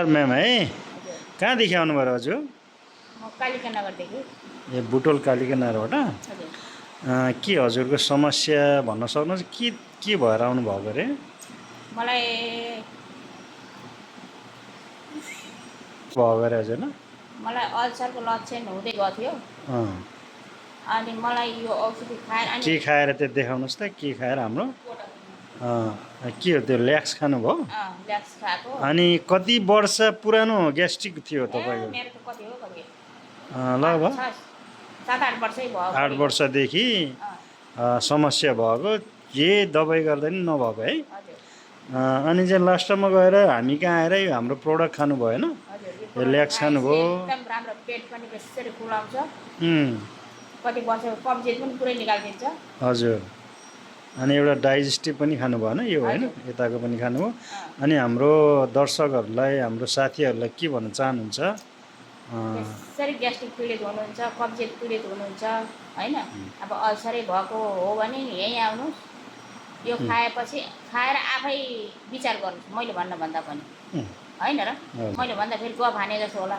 Ma'am है हजुर कहाँदेखि आउनुभयो हजुर? म कालिका नगरदेखि। ए बुटोल कालिका नगरबाट। हजुर के हजुरको समस्या भन्न सक्नुहुन्छ के भएर आउनुभएको अरे? मलाई भएको अरे हजुर ल? मलाई अल्सरको लक्षण हुँदै गएको थियो। अँ अनि मलाई यो औषधि खाएर अनि के खाएर त्यो देखाउनुहोस् त के खाएर हाम्रो? के हो त्यो ल्याक्स खानुभयो? ल्याक्स खाएको। अनि कति वर्ष पुरानो ग्यास्ट्रिक थियो तपाईँको? मेरो त कति हो कति लगभग 7-8 वर्षै भयो। 8 वर्षदेखि अँ, समस्या भएको, के दबाई गर्दा नि नभएको है? हजुर अनि चाहिँ लास्टमा गएर हामी कहाँ आएर यो हाम्रो प्रोडक्ट खानु भएन? हजुर यो ल्याक्स खानुभयो? एकदम राम्रो, पेट पनि बेसरी फुलाउँछ। उम्, कति वर्ष कब्जियत पनि पुरै निकालिदिन्छ। हजुर। अनि एउटा डाइजेस्टिभ पनि खानु भएन यो होइन? हजुर। यताको पनि खानुभयो। अँ, अनि हाम्रो दर्शकहरूलाई हाम्रो साथीहरूलाई के भन्न चाहनुहुन्छ? बेसरी ग्यास्ट्रिक पीडित हुनुहुन्छ, कब्जियत पीडित हुनुहुन्छ होइन, अब अल्सरै भएको हो भने यहीँ आउनुहोस्। यो खाएपछि खाएर आफै विचार गर्नुहोस्, मैले भन्नुभन्दा पनि होइन र? हजुर। मैले भन्दा फेरि गफ हाने जस्तो होला।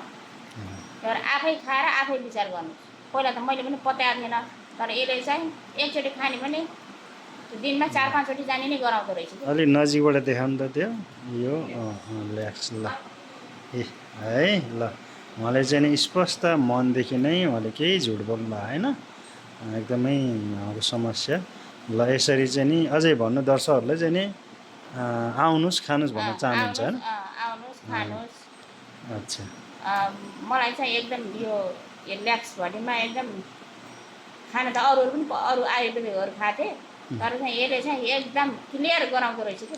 तर आफै खाएर आफै विचार गर्नुहोस्। पहिला त मैले पनि पत्याएको थिएन, तर यसले चाहिँ एकचोटि खाने भने दिनमा 4-5 चोटि जाने नै गराउँदो रहेछ कि। अलिक नजिकबाट देखाउनु त त्यो यो ल्याक्स ल ए है ल उहाँले चाहिँ नि स्पष्ट मनदेखि नै उहाँले केही झुट बोल्नु भएको होइन, एकदमै उहाँको समस्या। ल यसरी चाहिँ नि अझै भन्नु दर्शकहरूलाई चाहिँ नि आउनुहोस् खानुहोस् भन्न चाहनुहुन्छ होइन? आउनुहोस् खानुहोस्। अच्छा मलाई चाहिँ एकदम यो ल्याक्स भरिमा एकदम खान त अरूहरू पनि अरू आयुर्वेदिकहरू खाएको थिएँ, तर चाहिँ यसले चाहिँ एकदम क्लियर गराउँदो रहेछ कि।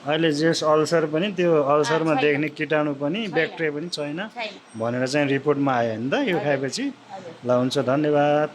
अहिले जस अल्सर पनि त्यो अल्सरमा छैन। देख्ने कीटाणु पनि छैन। ब्याक्टेरिया पनि छैन छैन। भनेर चाहिँ रिपोर्टमा आयो नि त यो हजुर। खाएपछि। हजुर ल हुन्छ धन्यवाद।